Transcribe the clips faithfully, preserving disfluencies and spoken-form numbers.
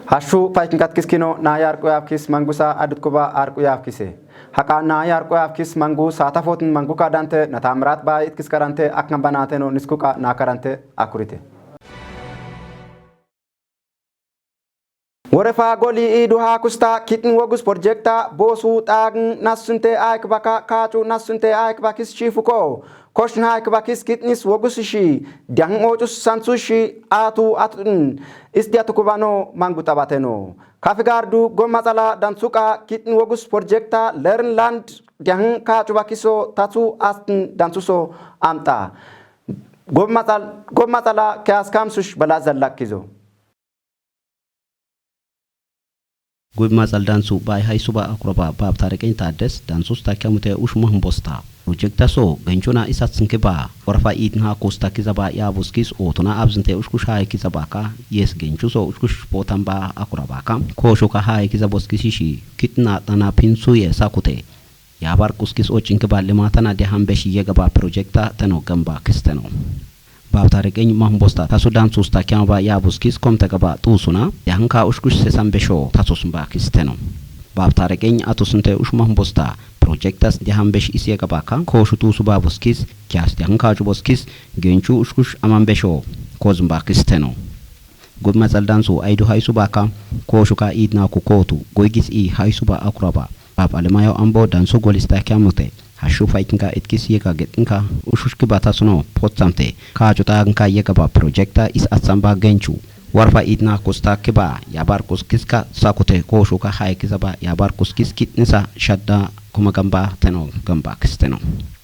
Hashu faykin katkis kino na yarqu yafkis mangusa adut kuba arqu yafkise. Haka na yarqu yafkis mangu sata fotin mangu kadante na tamrat ba itkis karante akkan banateno niskuka na karante akurite. Worefa goli idu ha kusta kitin wogus projekta bosu tagn nasunte aik baka kacu nasunte aik bakis shifuko. Koshn haik bakis kitnis wogus shi diahn ocus sansu shi atu atun is diatu kubano mangu tabateno. Kafi gardu gom matsala dansuka kitin wogus projekta learn land diahn kacu bakiso tatu astin dansuso amta. Gom matsal-, gom matsala kias kamsush bala zallak kizo. Gub matsal dansu bay haysuba akuraba bab tareqeny taddes dansus takemute ush muhn bosta. Projekta so gencuna isatsin kiba. Warfa itn ha kusta kizaba yabuskis otuna abzinte ushkush hay kizaba ka. Yes gencu so ushkush potan ba akuraba ka. Kosho ka hay kizaboskis ishi. Kitna tana pinsuye sakute. Yabar kuskis ocin kiba limatana de hambeshi yegaba projekta teno gamba kisteno. Bab tareqeny mahn bosta tasu dansus takiama ba yabuskis komte gaba tusuna, de hanka ushkush sesan besho tasus mba kisteno. Bab tareqeny atusunte ush mahn bosta projektas de hambesh is yegaba ka koshu tusu ba buskis, kias de hanka ush boskis, gencu ushkush aman besho koz mba kisteno. Gub matsal dansu aydu haysuba ka koshu ka idna ku kotu goygis i haysuba akuraba. Bab alemayo ambo dansu golis takiamute. Hashu faykinka itkis yeka getnka ushushki batasuno potsamte. Kacu tagnka yegaba projekta is atsamba gencu. Warfa idna kusta kiba yabar kuskiska sakute koshu ka hay kizaba yabar kuskis kitnisa shadda kuma gamba teno gamba kisteno.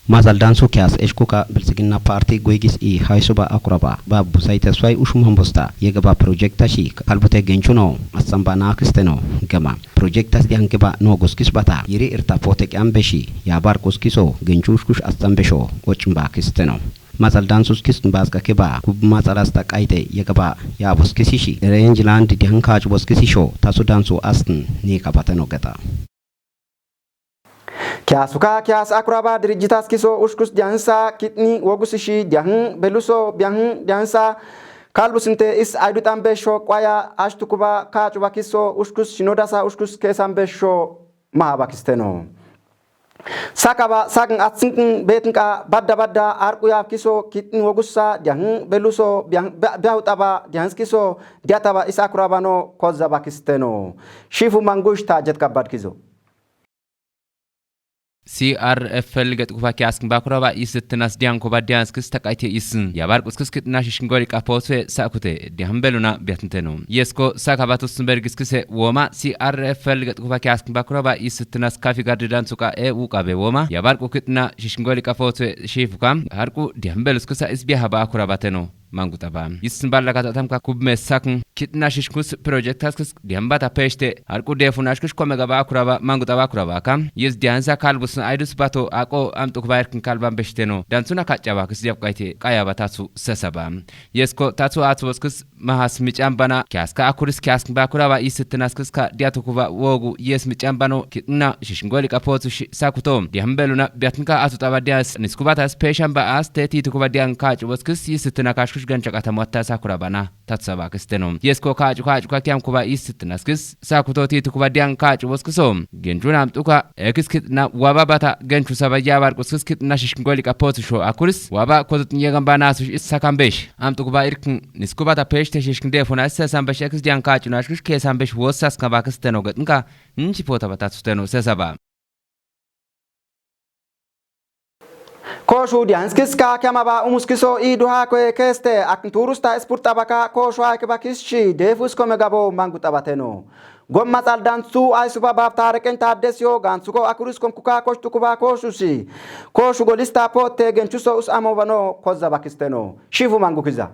Matsal dansu kias eshkuka bilsigina parti goygis i haysuba akuraba. Bab busaytes fay ush muhn bosta yegaba projekta shi kalbute gencuno atsamba na kisteno gama. Projektas dian kiba no guskis bata yiri irta potek ambeshi yabar kuskiso gencu ushkush atsambesho ocin ba kisteno. Matsal dansus kis baska kiba kub matsalas ta qayte yegaba yabuskisishi. Range land dian kacu boskisisho tasu dansu astin ni kabateno geta. Kiasuka kias akuraba dirijitas kiso ushkus diansa kitni wogusishi diahn beluso biahn diansa kalbusinte is aydu tambesho qwaya ashtukuba kacuba kiso ushkus shinodasa ushkus kesambesho mahabakisteno. Sakaba sagn atsinkin betinka badda badda arqu yafkiso kitni wogusa diahn beluso biahn biahutaba dianskiso diataba is akurabano kozabakisteno. Shifu mangush ta jet kabadkizo. C R F L gexqufa kiaskin bakuraba isittinas diankoba dianskis taqayte isin yabar quskis kitna shishkin goli qaposue sakute diahn beluna biatnteno. Yesko sakabatus bergiskise woma C R F L gexqufa kiaskin bakuraba isittinas kafi gardidan suqa e uqabe woma yabar qu kitna shishkin goli qaposue shifuka harqu diahn beluskisa is biahaba akurabateno. Manguxaba. Yissin ballakata tamka kubme sakn kitna shishkus projektaskis diambata peşte harqu defunashkush komegaba akuraba manguxaba akurabaka. Yis diansa kalbusn aydus bato aqo amxukba erkin kalban beshteno. Dansuna kaccabakis diabqayte qayaba tatsu sesaba. Yesko tatsu atsuboskis mahas mican bana kiaska akuris kiaskn bakuraba isitnaskiska diatukuba wogu yes mican bano kitna shishngoli qapotsu sakuto. Diambeluna biatnka atuxaba dias niskubatas peshan ba as teti tukuba dian kacuboskis yisitna kashkush ganchaqatamu atta sakurabana tatsabakisteno. Yesko kacu kacu kakiam kuba yisitnaskis sakuto ti tukuba dian kacuboskiso. Genjunam tuka ekis kitna waba bata genchu saba yabar kuskis kitna shishkin goli kapotu sho akuris waba kozutn yegan ba nasu is sakan besh. Am tukuba irkin niskubata pesh te shishkin defuna sesan besh ekis dian kacu nashkish kesan besh wosas kabakisteno getnka. Nchi pota batatusteno sesaba. Koshu dianskiska kemaba umuskiso idu hako ekeste akin turusta ispurtabaka koshu hake bakischi defus kome gabo mangu tabateno. Gom matsal dansu aysuba bab tareqen taddes yo gansuko akuris komkuka koshtukuba koshusi. Koshu golista potte genchuso us amobano kozza bakisteno. Shifu mangu kiza.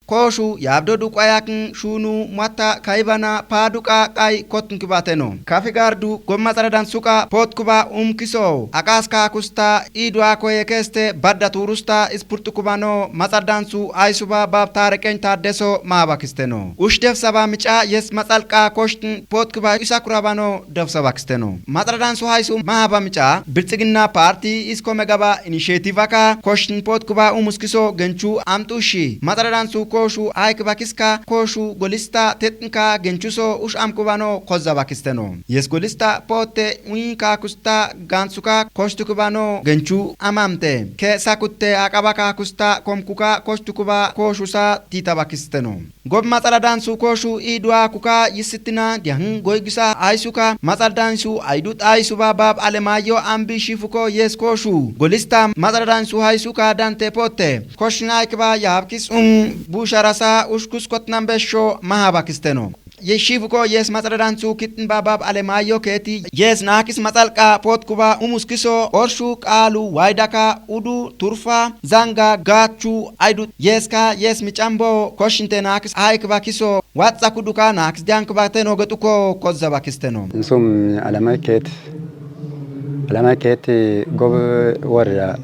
Koshu yabdo duqayakn shunu mwatta kaybana paduqa qay kotnkibateno. Kafi gardu gom matsaradan suqa potkuba umkiso. Aqaska kusta idwa koyekeste badda turusta ispurtukubano matsaradan su aysuba bab tareqen taddeso mabakisteno. Ush defsaba mica yes matsalqa koshtn potkuba isakurabano defsabakisteno. Matsaradan su haysu mahaba mica biltsigina parti isko megaba initiative aka koshtn potkuba umuskiso genchu amtushi. Matsaradan su kooshu ayik bakiska kooshu golista tetnka genchuso ush amkubano kozza bakisteno. Yes golista potte uinka kusta gansuka koshtukubano genchu amamte. Ke sakutte aqabaka kusta komkuka koshtukuba kooshusa tita bakisteno. Gob matsala dansu kooshu idua kuka yisitina diahin goygisa aysuka matsala dansu aydut aysuba bab alemayo ambi shifuko yes kooshu. Golista matsala dansu haysuka dante potte. Koshna ikba yabkis un busharasa ushkus kotnan besho maha bakisteno. Yeshifuko yes matsala dansu kitn babab alemayo keti yes nakis matsalqa pot kuba umuskiso orshu qalu waydaka udu turfa zanga gachu aydut yeska yes micambo koshinte nakis ayik bakiso watsa kuduka nakis diank bateno getuko kozza bakisteno. Insum alama ket, alama ket gob warra,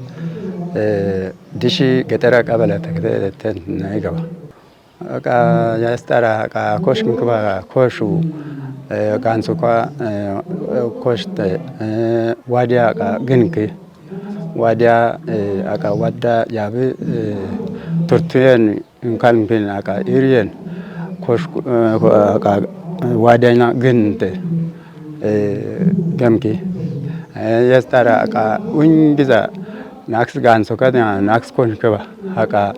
eh, dishi getera qabala takte ten naigaba. Aka yastara aka koshkin kuba koshu, eh, gansu kwa, eh, koshte, eh, wadia aka ginki. Wadia, eh, aka wadda yabi, eh, turtuyen kalmpin aka iriyen kosh, eh, aka wadia na ginte, eh, gemki. Eh, yastara aka ungiza naks gansu ka naks koshkiba. Haka,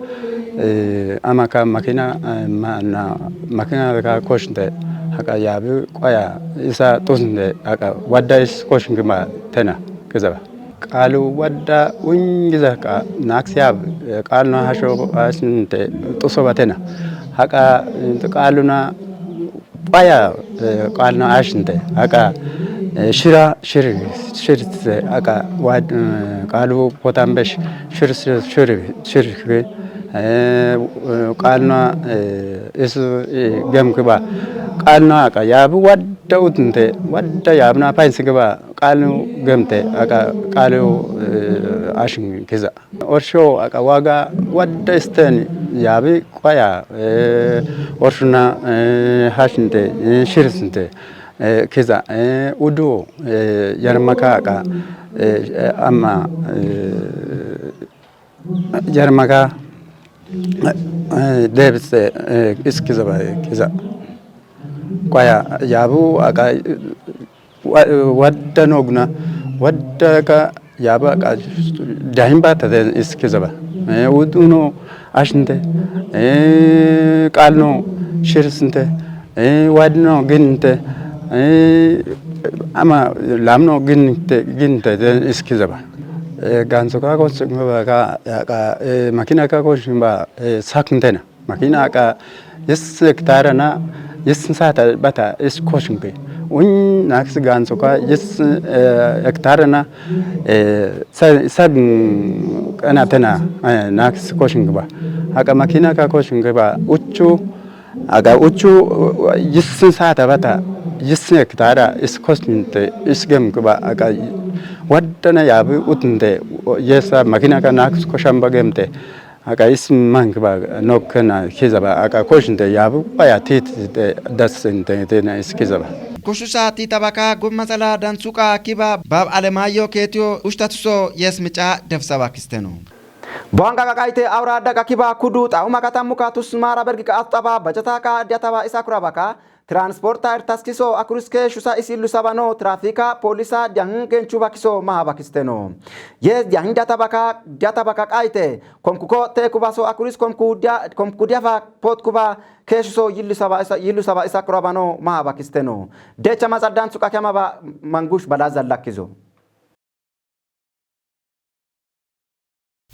eh, amaka makina, eh, ma-, na makina ka koshinte, haka yabi kwaya isa tusnde, haka wadda is koshinte ma tena kizaba. Qalu wadda ungiza ka naks yab, eh, qalno hasho asnte tuso batena. Haka, eh, qaluna baya, eh, qalna ashinte aka, eh, shira shir shir aka wad, eh, qalu potambesh shir shir shir shir, eh, qalna, eh, is, eh, gem kiba qalna aka yabu wadda utnte wadda yabna pain sigiba qalnu gemte aka qalu, eh, ashin kiza. Orsho aka waga wadda isten yabi kwaya, eh, orshuna, eh, hashinte, eh, shirsinte, eh, kiza, eh, udu, eh, yarmaka aka, eh, eh, amma, eh, yarmaka, eh, debse, eh, iskiza ba, eh, kiza. Kwaya yabu aka, eh, wa-, wadda nogna, wadda ka yaba ka dahin ba ta den iskiza ba. Eh, uduno ashinte, eh, qalno shirsinte, eh, wadno ginte, eh, ama lamno ginte, ginte den iskiza ba. Eh, ganso ka ko ka, ka, eh, makina ka ko ba, eh, sakntena. Makina aka yis hektara na yis sata bata is koshingbe. Un naks ganso ka yis, eh, hektara na, eh, sa-, sagin kana tena, eh, naks koshingba. Aka makina ka koshingba uchu, aka uchu, eh, yis sata bata yis hektara is koshinte is gemba aka wadana yabi utnde yesa makina ka naks koshamba gemte. Aka is mank ba nok kana kiza ba aka koshinte yabu baya tit de das inte de na is kiza ba. Koshusa tita baka gum matsala dansuka kiba bab alemayo ketio ushtatuso yes mica defsa bakisteno. Bonga ka kaite awra daga kiba kudu ta uma katamuka tusmara bergi ka ataba bajata ka diataba isa kura baka. Transporta irtaskiso akuriske shusa isillu sabano trafika polisa diahin genchu bakiso maha bakisteno. Yes diahin diata baka, diata baka kaite. Komkuko te kubaso akuris komku dia, komku diafa pot kuba keshuso yillu saba isa, yillu saba isa kurabano maha bakisteno. Decha matsala dansuka kema ba mangush bala zallakizo.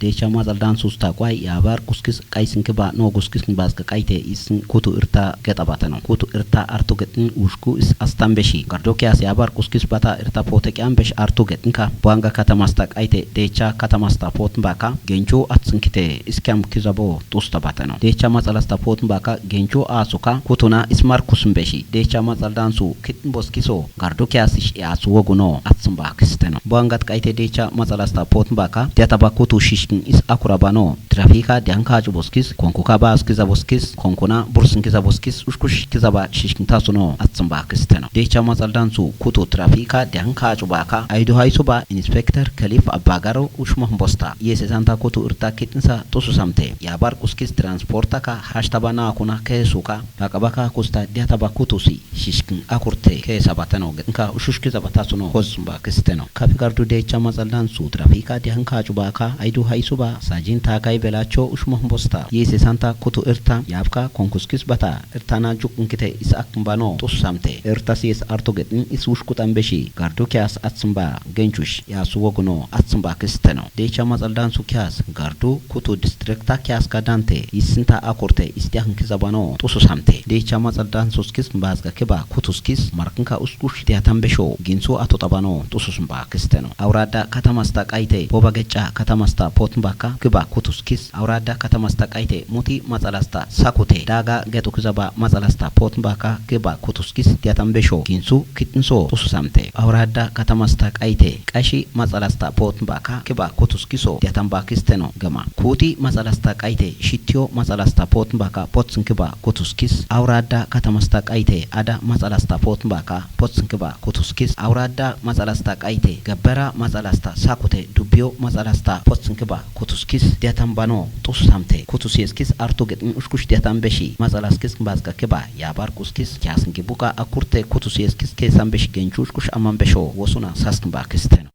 Decha matsala dansusta kwai yabar kuskis kaisin kiba no guskis kibas ka kaite isin kutu irta geta batano. Kutu irta artu getin ushku is astan beshi. Gardokias yabar kuskis bata irta pote kian besh artu getin ka. Buanga katamasta kaite decha katamasta pot baka. Gencho atsin kite iskam kizabo tusta batano. Decha matsalasta pot baka gencho asuka kutuna ismar kusun beshi. Decha matsala dansu kit boskiso gardokias ish asu woguno atsin bakisteno. Buangat kaite decha matsalasta pot baka diata bakutu shishkin is akurabano. Trafika dihan kacu boskis, konku kaba askiza boskis, konkuna bursin kiza boskis, ushkush kiza ba shishkin tasuno, atsin ba kisteno. Decha matsal dansu, kutu trafika dihan kacu baka, aidu haisu ba, inspektor Kalif Abagaro, ushma bosta. Yese santa kutu irta kitnsa, tusu samte. Ya bar kuskis transporta ka, hashta ba na kuna kesuka, baka baka kusta diata ba kutusi. Shishkin akurte ke sabatano nka ushushki sabatasuno hozumba kisteno. Kafi gardu decha matsal dansu trafika dihan kacu baka aidu haisu ba sajin takai belacho ushma bosta. Yese santa kutu irta yabka konkuskis bata irtana juk nkite is akmbano tusu samte. Irtas yes arto getin is ushkutan beshi gardu kias atsin ba genchush ya su wogno atsin ba kisteno. Decha matsal dansu kias gardu kutu distrikta kias ka dante isinta akurte is dihan kizabano tusu samte. Decha matsal dansus kis mbazga kiba kutus kis markinka uskush diatan besho ginsu ato tabano tusus mba kisteno. Aurada katamasta kaite boba gecha katamasta pot mbaka kiba kutus kis. Aurada katamasta kaite muti matsalasta sakute daga getu kizaba matsalasta pot mbaka kiba kutus kis diatan besho ginsu kitnso tusu samte. Aurada katamasta kaite qashi matsalasta pot mbaka kiba kutus kiso diatan ba kisteno gama. Kuti matsalasta kaite shitio matsalasta pot mbaka potsin kiba kutus kis. Aurada katamasta kaite ada matsalasta pot mbaka potsin kiba kutus kis. Aurada matsalasta kaite gabbara matsalasta sakute dubio matsalasta potsin kiba kutus kis. Diatan bano tusu samte. Kutus yeskis arto getin ushkush diatan beshi. Matsalas kis mbazga kiba ya bar kuskis kias ngibuka akurte kutus yeskis kesan beshi genchu ushkush aman besho wosuna saskin ba kisteno.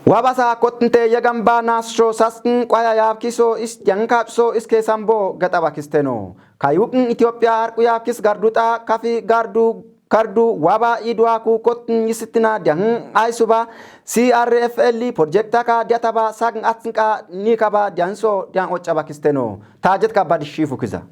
Wabasa kotnte yegamba nasho saskin kwaya yabkiso is dihan kacu so is kesan bo gataba kisteno. Kayukin Ethiopia harku yabkis garduta kafi gardu kardu waba idwa ku kotn yisitina dihan aisuba C R F L projecta ka diataba sagn atsinka nikaba dihan so dihan ocaba kisteno. Tajet ka badishifu kiza.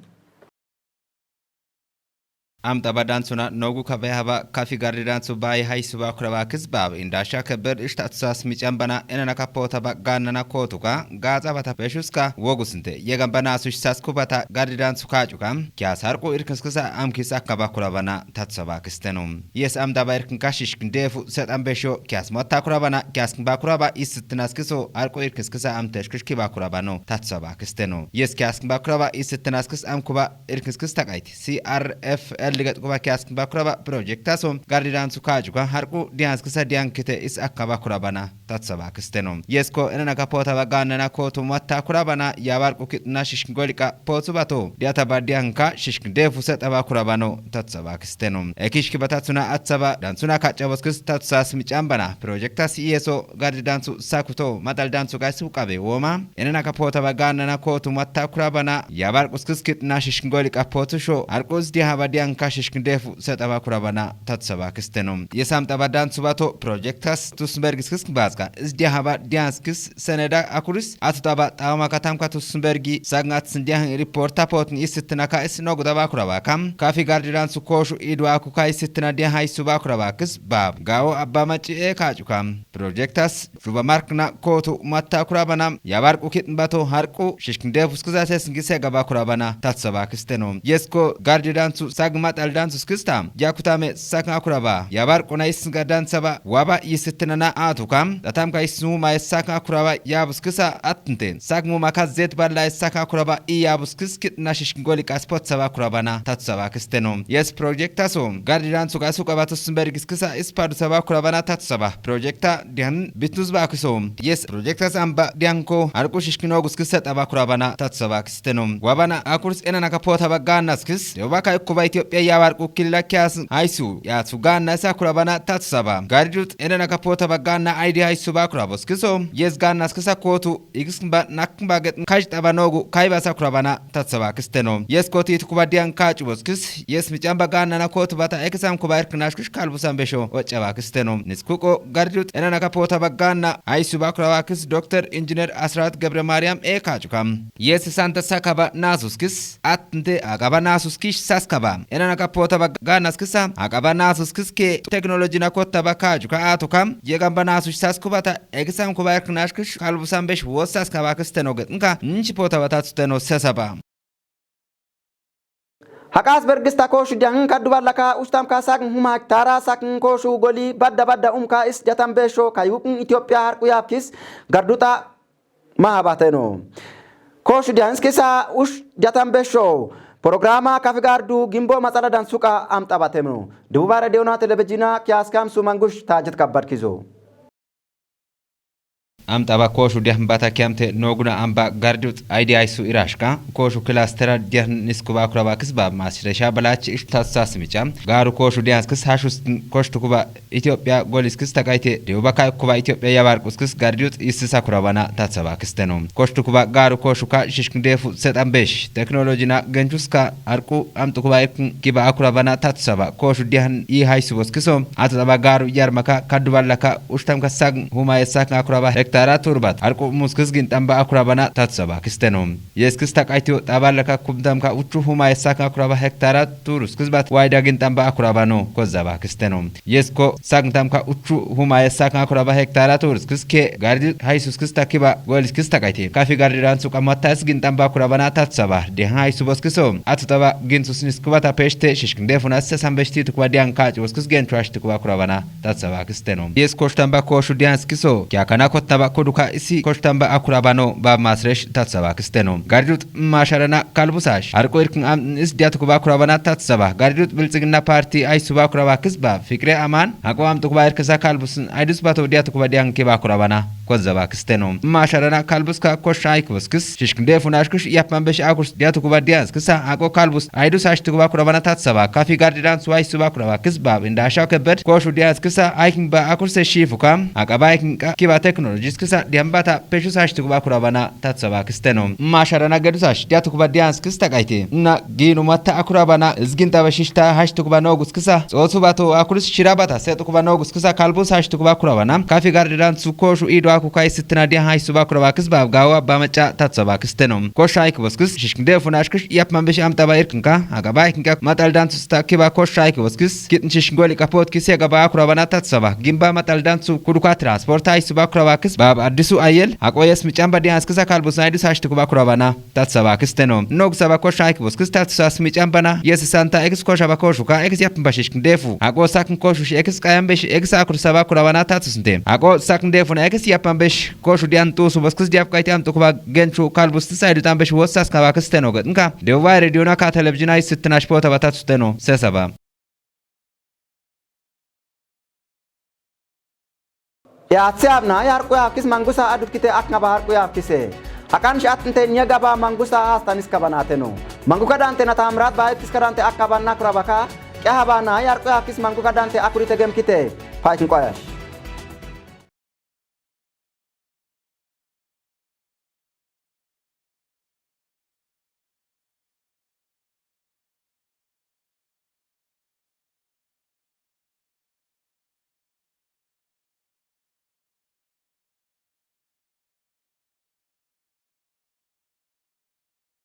Am taba dansuna nogu ka vehaba kafi gardi dansu bai haisuba kuraba kis bab indasha kebir ishta atsas mican bana enana ka pota ba ganana kotuka gaza bata peshuska wogusinte yegan bana sush sasku bata gardi dansu kacuka. Kias harku irkinskisa am kis akka ba kurabana tatsa ba kistenu. Yes am daba irkin kashish kindefu set am besho kias matta kurabana kias ba kuraba isitinaskiso harku irkinskisa am teshkish kiba kurabano tatsa ba kistenu. Yes kias ba kuraba isitinaskis am kuba irkinskis takaiti. C R F L ligat kuba kias ba kuraba projecta so gardi dansu kacuka harku dianskisa diankite is akka ba kurabana. Tatsa ba kistenu. Yes ko enana ka pota ba ganana kotu matta kurabana ya barku kitna shish ngolika potu bato. Diata ba dianka shish defu set aba kurabano tatsa ba kistenu. Ekish kiba tatsuna atsa ba dansuna kaca boskis tatsa smican bana. Projecta si yeso gardi dansu sakuto matal dansu gaisu kabe woma. Enana ka pota ba ganana kotu matta kurabana ya barku skis kitna shish ngolika potu sho harku diha ba dianka shish defu set aba kurabana tatsa ba kistenu. Yes am taba dansu bato projectas tus mergis kis bazka. Is diha ba dianskis seneda akuris atu taba tawama katamka tus mergi sagnat sindihan reporta potni isitna ka is nogu daba kuraba kam. Kafi gardi dansu koshu idwa ku ka isitna diha isuba kuraba kis bab. Gawo abba maci e kacuka. Projectas juba markna kotu matta kurabana ya barku kitn bato harku shishkin defus kiza ses ngise gaba kurabana tatsa ba kistenu. Yes ko gardi dansu sagmat al dansu skista. Jakutame sakna kuraba ya barku na isnga dansa ba waba yisitnana atuka. Tatamka isnuma sakna kuraba ya buskisa atnte sagmu maka zet balla sakna kuraba i ya buskis kitna shishkin goli kaspot saba kurabana tatsa ba kistenu. Yes projecta so gardi dansu gasu kabatus mergis kisa ispadu saba kurabana tatsa ba. Projecta dihan bitnus ba kiso. Yes projecta samba dianko harku shishkin ogus kisa taba kurabana tatsa ba kistenu. Wabana akurs enana ka pota ba ganas kis. Dewba ka kuba Ethiopia ya barku killa kias haisu ya su gana sa kurabana tatsa ba. Gardi dut enana ka pota ba gana aidi haisu ba kurabos kiso. Yes ganas kisa kotu igiskin ba nakkin ba get kash taba nogu kai ba sa kurabana tatsa ba kistenu. Yes koti tukuba dian kacu boskis. Yes mican ba ganana kotu bata ekisam kuba irknash kish kalbusan besho oca ba kistenu. Niskuko gardi dut enana ka pota ba gana aisu ba kuraba kis Doctor Engineer Asrat Gebre Mariam e kacu kam. Yes santa sakaba nasus kis. Atnte agaba nasus kish saskaba. Enana ka pota ba ganas kisa agaba nasus kis ke technology na kotta ba kacu ka atu kam. Yegan ba nasus sasku bata ekisam kuba irknash kish kalbusan besh wosas kaba kisteno get nka nchi pota ba tatsu teno sesaba. Haqaas bergista kooshu diyan kaddu ballaka ushtam ka sagn huma hektara sakn kooshu goli badda badda umka is jatan besho kayuqn Ethiopia harqu yaabkis garduxa mahabateno. Kooshu diyan skisa ush jatan besho programa kafi gardu gimbo matsaladan suqa amxabateno. Dububa radiona televizina kiyaskam su mangush tajit kabbar kizo. Am taba kooshu dehn bata kiyamte noguna amba gardiut aidi aisu irashka kooshu kilastera dehn niskuba akuraba kisba masresha balachi ish tatsas micha. Garu kooshu dianskis hashus koshtu kuba Ethiopia goliskis takaite deuba kai kuba Ethiopia yabarkuskis gardiut issis akurabana tatsaba kisteno. Koshtu kuba garu kooshu ka shishkin defu setan besh teknolojina genchuska arku amtu kuba irkin kiba akurabana tatsaba kooshu dihan i haisu boskiso. Atu taba garu yarmaka kaddu ballaka ushtamka sagn huma yesakn akuraba hektara turbat arqu muskis gin tamba akurabana tatsaba kisteno. Yeskis taqaytiyo tabalaka kumtamka uchu huma yesakn akuraba hektara turuskis bat wayda gin tamba akurabano kozaba kisteno. Yesko sagn tamka uchu huma yesakn akuraba hektara turuskis ke gardi haisuskis takiba goliskis taqayti kafi gardiran suqa matta is gin tamba akurabana tatsaba de haisu boskiso. Atu taba gin susnis kubata peshte shishkin defunas sesan beshti tukba dian kaci boskis gen trash tukba akurabana tatsaba kisteno. Yes koshtamba koshu dianskiso kya kana kotnaba koduka isi koshtamba akurabano ba masresh tatsaba kisteno. Gardut masharana kalbusash arko irkin am is diatukuba akurabana tatsaba gardut biltsigna parti aisuba akuraba kisba fikre aman hako am tukuba irkisa kalbusin aidus bato diatukuba dian kiba akurabana kozaba kisteno. Masharana kalbuska kosha aikuskis shishkin defunashkish yapman besh akurs diatukuba dianskisa hako kalbus aidus ashtukuba akurabana tatsaba kafi gardidan suwa isuba akuraba kisba inda asha kebed koshu dianskisa aikin ba akurse shifuka akaba aikin ka kiba teknolojis kisa diambata peshus ashtukuba akurabana tatsaba kisteno. Masharana gedusash diatukuba dianskis takaite na ginu matta akurabana izgin taba shishta hashtukuba noguskisa tsotu bato akuris shirabata setukuba noguskisa kalbus hashtukuba akurabana kafi gardidan su koshu ido akuka isitna dian haisuba akuraba kisba gawa ba maca tatsaba kisteno. Kosha aikuskis shishkin defunashkish yapman besh amtaba irkinka akaba aikin ka mataldan susta kiba kosha aikuskis kitn shishkin goli kapot kisi agaba akurabana tatsaba gimba mataldan su kuduka transport aisuba akuraba kisba adisu ayel akoyes michamba dianskisa kalbus aidus hashtukuba akurabana tatsaba kisteno. Nog saba kosha aikuskis tatsas michambana yes santa ekis kosha ba koshuka ekis yapn ba shishkin defu ako sakn koshu shi ekis kayam besh ekis akur saba akurabana tatsnte ako sakn defuna ekis yapman besh koshu dian tusu boskis diap kaiti am tukuba genchu kalbus tisaidu tam besh wosas kaba kisteno gatnka de wai radiona ka televizina isitnash pota ba tatsuteno sesaba. Yaatsi abna yarqu yaafkis mangusa adut kite aknaba harqu yaafkise. Hakan shatnte nyagaba mangusa hastanis kabanateno. Mangu kadante na tamrat ba etkis kadante aknaba nakurabaka kya habana yarqu yaafkis mangu kadante akurite gem kite. Paikin qoyash.